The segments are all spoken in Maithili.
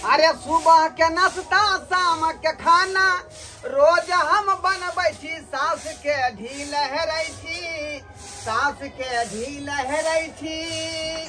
अरे सुबह के नाश्ता शाम के खाना रोज हम बनबै छी, सास के ढील हेरै छी, सास के ढील हेरै छी।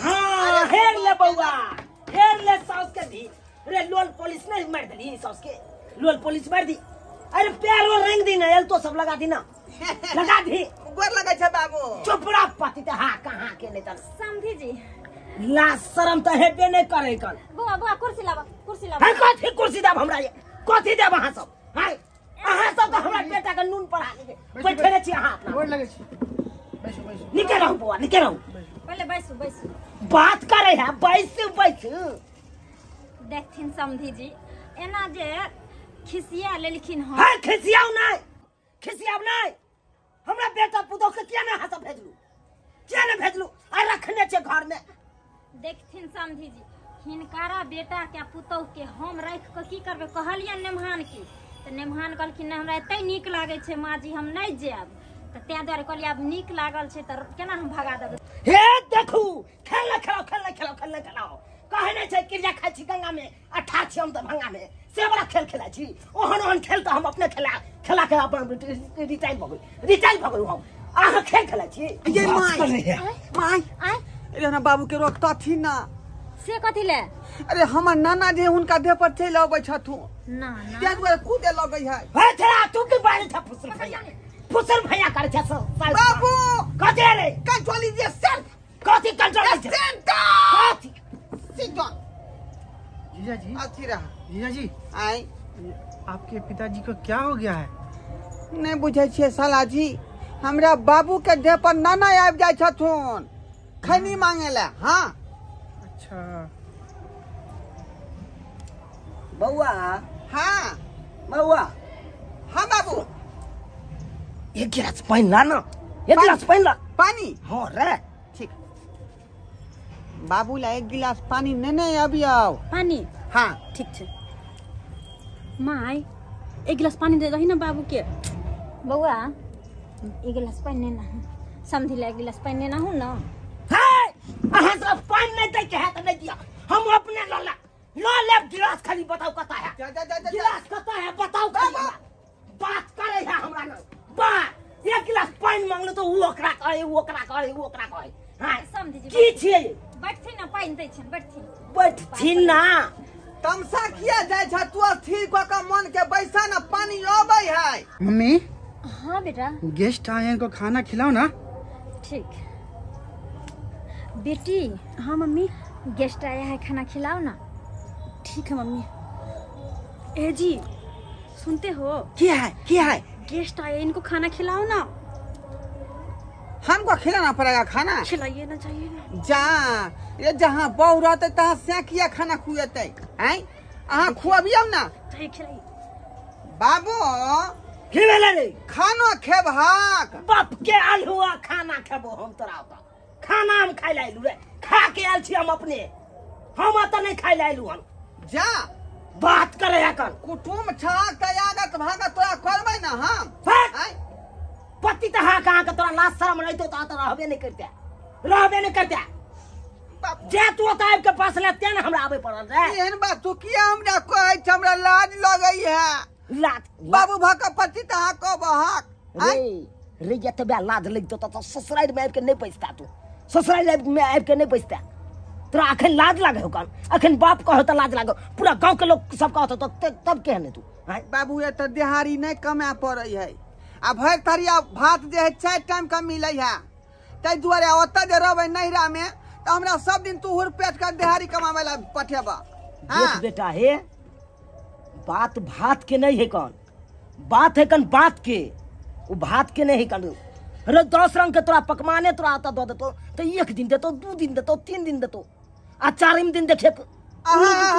हाँ हेर ले बौआ, हेर ले सास के ढील। अरे लोल पुलिस नहीं मार देली सास के, लोल पुलिस मार दी। अरे पैरो रंग दी ना, एल तो सब लगा दी ना, लगा दी। गोर लगे छे बाबू। चुप रह पति ते हाँ कहाँ के नहीं तन। समझी जी ला शर्म तो हेबे नहीं करे कल। बुआ बुआ कुर्सी लावा, कुर्सी लावा। हां कथी कुर्सी देब हमरा, ये कथी देब अहाँ सब? हां अहाँ सब तो हमरा बेटा के नून पढ़ा के बैठे छी अहाँ अपना। गोर लगे छी, बैसू बैसू। निके रहू बुआ, निके रहू। पहले बैसू बैसू। बात करे है, बैसू बैसू। देखथिन समझी जी एना जे खिसिया लेलखिन हन। हां खिसियाउ नहीं, खिसियाउ नहीं। हमरा बेटा पुतोह के किया ना हाथ भेजलू, किया ना भेजलू? आ रखने छे घर में। देखथिन समझी जी हिनकारा बेटा के पुतोह के हम राख के की करबे? कहलियन नेमहान के, तो नेमहान कहलखिन नहि हमरा एते नीक लागै छै माँ जी, हम नहीं जायब। तो तें दुआरे कहलियै आब नीक लागल छै तऽ केना हम भगा देबै? हे देखू खेल न खेलाओ, खेल न खेलाओ, खेल न खेलाओ। कहे नहीं छै क्रिया खाइ छी गंगा में आ ठाढ़ छी हम दरभंगा में, से बड़ा खेल खेला छी। ओहन ओहन खेल तऽ हम अपने खेला खेला के अपन रिटायर भऽ गेल, रिटायर भऽ गेलहुँ हम। अहाँ खेल खेला छी। ये my my अरे ना बाबू के रोकतथिन ना। से कथी ले? अरे हमर नाना जे हुनका देह पर चलि अबै छथुन ना ना, तें दुआरे कूदे लगै है। हे छड़ा तू की बाजै छ? फुसुर भैया, फुसुर भैया करै छ बाबू। कथी रे? Control is yourself. कथी कंट्रोल is? कथी? Sit down. जीजा जी अच्छी रहा। जीजा जी आई आपके पिताजी को क्या हो गया है? नहीं बुझै छियै साला जी, हमरा बाबू के देह पर नाना आबि जाइ छथुन खैनी मांगे ला। हाँ अच्छा बउआ। हाँ बउआ। हाँ बाबू एक गिलास पानी ला ना, एक गिलास पानी ला। पानी? हाँ रे ठीक। बाबू ला एक गिलास पानी नेने अभी आओ। पानी? हाँ ठीक छै। माय एक गिलास पानी दे दही ना बाबू के। बउआ एक गिलास पानी नेना, समझी ला एक गिलास पानी नेना हूँ ना। अहाँ सब पानी नहीं दै के है तो नहीं दिया, हम अपने ल ले ल लेब गिलास। खाली बताओ कता है जा जा जा जा गिलास, कता है बताओ। बात करे है हमरा ना बात। एक गिलास पानी मांगलो तो वो ओकरा कहे, वो ओकरा कहे, वो ओकरा कहे। हां समझी जी की छियै? बैठथिन ना, पानी दै छियन, बैठथिन बैठथिन ना। तमसा किया जाय छ तू? स्थिर क के मन के बैसा ना, पानी अबै है। मम्मी। हाँ बेटा गेस्ट आए हैं, इनको खाना खिलाओ ना। ठीक बेटी। हाँ मम्मी गेस्ट आया है, खाना खिलाओ ना। ठीक है मम्मी। ए जी सुनते हो? क्या है क्या है? गेस्ट आए, इनको खाना खिलाओ ना। हमको खिलाना पड़ेगा खाना? खिलाइए ना, चाहिए ना। जा ये जहाँ बहू रहते तहाँ सेकिया खाना खुएते हैं। अहाँ खुआबियौ ना। चाहिए खिलाइए। बाबू की भेलै रे? खानो खेबहक? बाप के आलुआ खाना खेबो हम तोरा ओतऽ। खाना हम खाइ लए आयलू रे, खा के आयल छी हम अपने, हम एतऽ नहीं खाइ लए आयलू हन। जा बात करे एखन। कुटुम छहक तऽ आगत भागत तोरा करबै ना हम। पति तऽ हाँ कहाँ के तोरा लाज शरम रहितो तऽ एतऽ रहबे नहीं करते, रहबे नहीं करते। जे तू ओतऽ आबि के पास ले तें ने हमरा आबै पड़ल रे। एहन बात तू किया हमरा कहै छ? हमरा लाज लगै है। लाज? बाबू भऽ के पति तऽ अहाँ कहबहक। रे रे एतबे लाज लगितौ तऽ ससुरारि मे आबि के नहि बैसता तू, ससुरारि मे आबि के नहि बैसता तोरा। अखन लाज लागे हो कन? अखन बाप कहो तऽ लाज लागे, पूरा गाँव के लोग सब कहतो तब केहन तू? बाबू ये तऽ देहारी नहीं कमाए पड़ै है, आ भरि थरिया भात जे है 4 टाइम के मिलै है। ताहि दुआरे ओतऽ जे रहबै नैहरा मे तऽ हमरा सब दिन तू हुर पेट के देहारी कमाबै ला पठेबह। देख बेटा हे, बात भात के नहीं है कन, बात है कन बात के, वो भात के नहीं है कन। अरे 10 रंग के तोरा पकवाने तोरा आता दऽ देतो तो 1 दिन देतो, 2 दिन देतो, 3 दिन देतो, आ 4 दिन देखे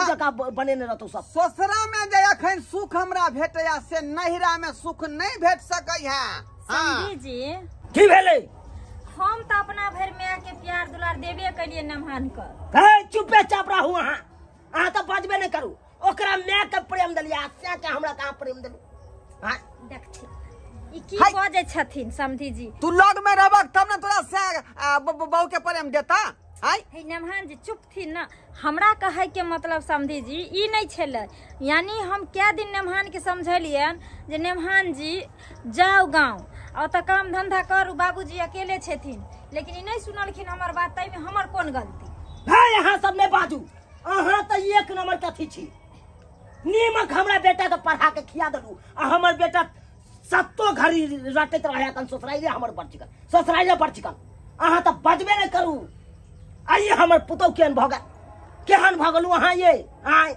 जका बनेने रहतो सब। ससुरा में जे अखन सुख हमरा भेटैया से नैहरा में सुख नहीं भेट सकै है। समझी जी की भेलै? हम तो अपना भरि माय के प्यार दुलार देबे कलिए नमहान के। हे चुपे चाप रहू अहाँ, अहाँ तऽ बजबे नहीं करू। ओकरा माय के प्रेम देलियै, से के हमरा कहाँ प्रेम देलू? हां देखथिन ई की बजै छथिन समधी जी। तू लग में रहबक तब ना तोरा से बहू के प्रेम देता। आय हे नेमहान जी चुप थी ना। हमरा कहै के मतलब समधी जी ई नहीं छलै, यानी हम कै दिन नेमहान के समझलियन जे नेमहान जी जाओ गाँव आ ओतऽ काम धंधा करू, बाबूजी अकेले छथिन, लेकिन ई नहीं सुनलखिन हमर बात, ताहिमे हमर कोन गलती? है अहाँ सब नहीं बाजू, अहाँ तऽ एक नंबर के अथी छी। नीमक हमरा बेटा के पढ़ा के खिया देलू आ हमर बेटा सत्तो घड़ी रटैत रहे कन ससुराइले हमर बड़ चिकन, ससुराइले बड़ चिकन। अहाँ तऽ बजबे नहीं करू। आइए हमर पुतहु केहन भऽ गेल, केहन भऽ गेलू अहाँ ये, आय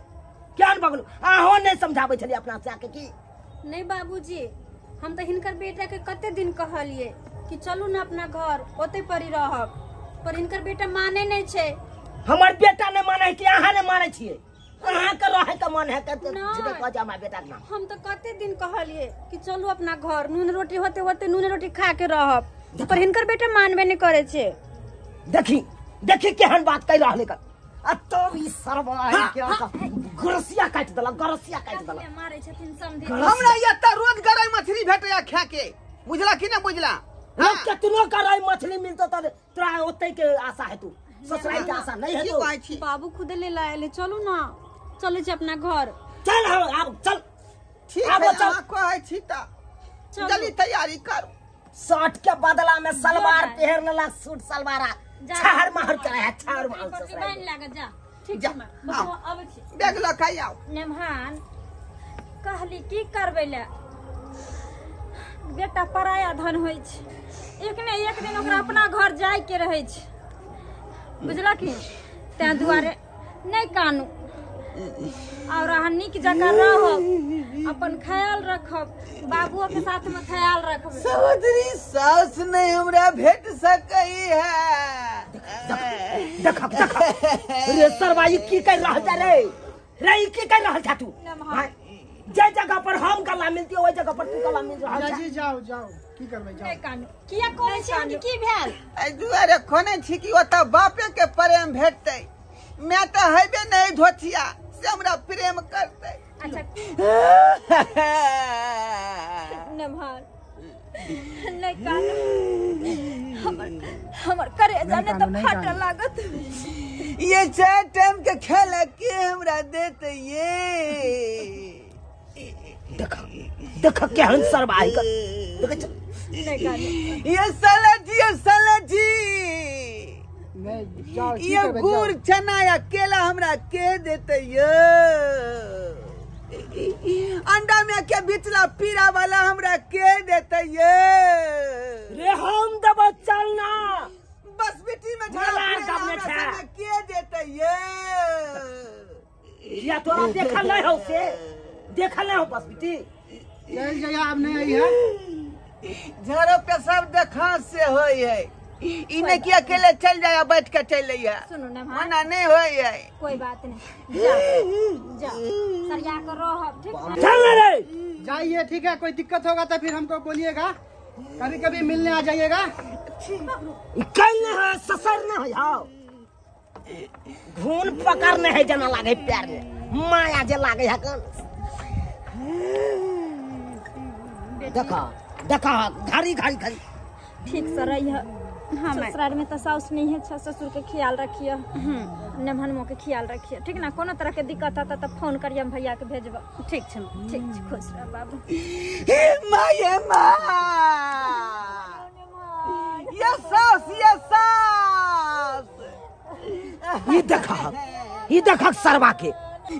केहन भऽ गेलू? अहाँ नहीं समझाबै छलियै अपना से आके की? नहीं बाबूजी, हम तऽ हिनकर बेटा के कते दिन कहलिए कि चलू ना अपना घर, ओते परी रहब, पर हिनकर बेटा माने नहीं छै। हमर बेटा नहीं माने कि अहाँ नहीं माने छियै? अहाँ के रहे के मन है के कह जा हमरा बेटा के नाम। हम तो कते दिन कहलिए कि चलू अपना घर, नून रोटी होते होते नून रोटी खा के रहब, पर हिनकर बेटा मानबे नहीं करे छै। देखी देखी केहन बात कहि रहले कर। आ तब ई सरवा के गरसिया काटि देलक, गरसिया काटि देलक। मारै छथिन समधी। हमरा एतऽ रोज गरई मछली भेटैया खा के, बुझला कि ना बुझला? हाँ केतनो गरई मछली मिलतो त तोरा ओतै के आशा हेतु, ससुराल के आशा नहीं हेतु। बाबू खुद ले लायल, चलू ना चले छै अपना घर। चल आब चल, ठीक है अहाँ कहै छी त जल्दी तैयारी करू। शर्ट के बदला में सलवार पहन लेलक, सूट सलवारा छहर महर करे है, छहर महर ससुराल लागत। जा ठीक छै आबै छी, बैग ल के आउ। नेमहान कहली की करबै ले, बेटा पराया धन होइ छै, एक ने एक दिन ओकरा अपना घर जाय के रहै छै, बुझलखिन? तैं दुआरे नहीं कानू और अहाँ नीक जकाँ रहब, अपन ख्याल रखब, बाबुओ के साथ में ख्याल रखब। सहोदरी सास नहीं हमरा भेट सकई है। देख देख रे सरवा, ई की कर रहल जा रे, रे ई की कर रहल जा तू? जे जगह पर हम गला मिलती ओहि जगह पर तू गला मिल रहल जा। जी जाओ जाओ, की करबै जाओ। नहीं कानू, किया कहै छी अहाँ की भेल? एहि दुआरे खोने छी कि ओतऽ बापे के प्रेम भेटतै, मैं तऽ हेबे नहीं धोतिया से हमरा प्रेम करतै। अच्छा नेमहान नहीं कानू, हमर हमर करेजा ने तऽ फाटऽ लागत। ये चार टाइम के खेल के हमरा देते ये। देख देख केहन सरवा है, देख ये साला जी, ये साला जी ये गुड़ चना या केला हमरा के देते ये, अंडा में के बिचला पीरा वाला हमरा के देते ये। रे हम देबो चल ना, बस बेटी में झगड़ा के देते ये। या तोरा देखल नहीं हो, से देखल नहीं हो बस बेटी। चल जाइए, आप नहीं आई है। झाड़ो पेशाब देखा से होई है, इन्हें कि अकेले चल जाए बैठ के चल लिया। सुनो ना मना नहीं होई है। कोई बात नहीं, जा जा सरिया कर रहब, ठीक चल रे जाइए, ठीक है। कोई दिक्कत होगा तो फिर हमको बोलिएगा, कभी कभी मिलने आ जाइएगा। कल है ससुर न है, आओ घून पकड़ने है जना लागे प्यार में माया जे लागे है कन। देखा देखा घड़ी घड़ी घड़ी ठीक से रही है। हाँ ससुराल में तो साउस नहीं है, ससुर के ख्याल रखिए, नेमहन के ख्याल रखिए, ठीक ना? कोनो तरह के दिक्कत आता तो फोन करिए, हम भैया के भेजब। ठीक छै, ठीक छै, खुश रह बाबू। हे माँ, ये माँ, ये सास, ये सास, ये देखा, ये देखा सरवा के,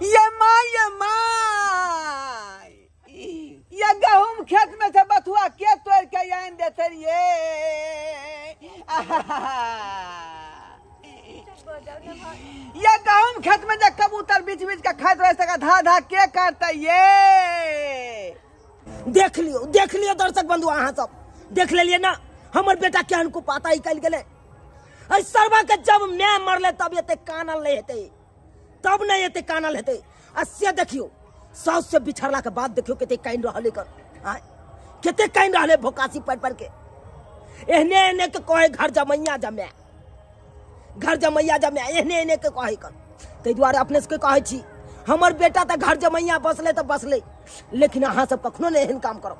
ये माँ, ये माँ, ये गहूम खेत में से बथुआ के तोड़ के आन देते ये। ये गहूम खेत में जब कबूतर बीच बीच के खाइत रहे सका धा धा के करते ये। देख लियो, देख लियो दर्शक बंधु, अहाँ सब देख लेलिए ना हमर बेटा केहन को पाता निकल गेलै। अइ सरवा के जब मैं मरले तब एते कानल नहीं हेतै, तब नहीं एते कानल हेतै। आ से देखियो साउस से बिछड़ला के बाद देखियो कते काइन रहलै कर, कते काइन रहलै भोकासी पर पर के। एहने एहने के कहे घर जमैया जमै, घर जमैया जमै, एहने एहने के कहे कर। ताहि दुआरे अपने सबके कहै छी हमर बेटा तऽ घर जमैया बसलै तऽ बसलै, लेकिन अहाँ सब कखनो नहि एहन काम करब।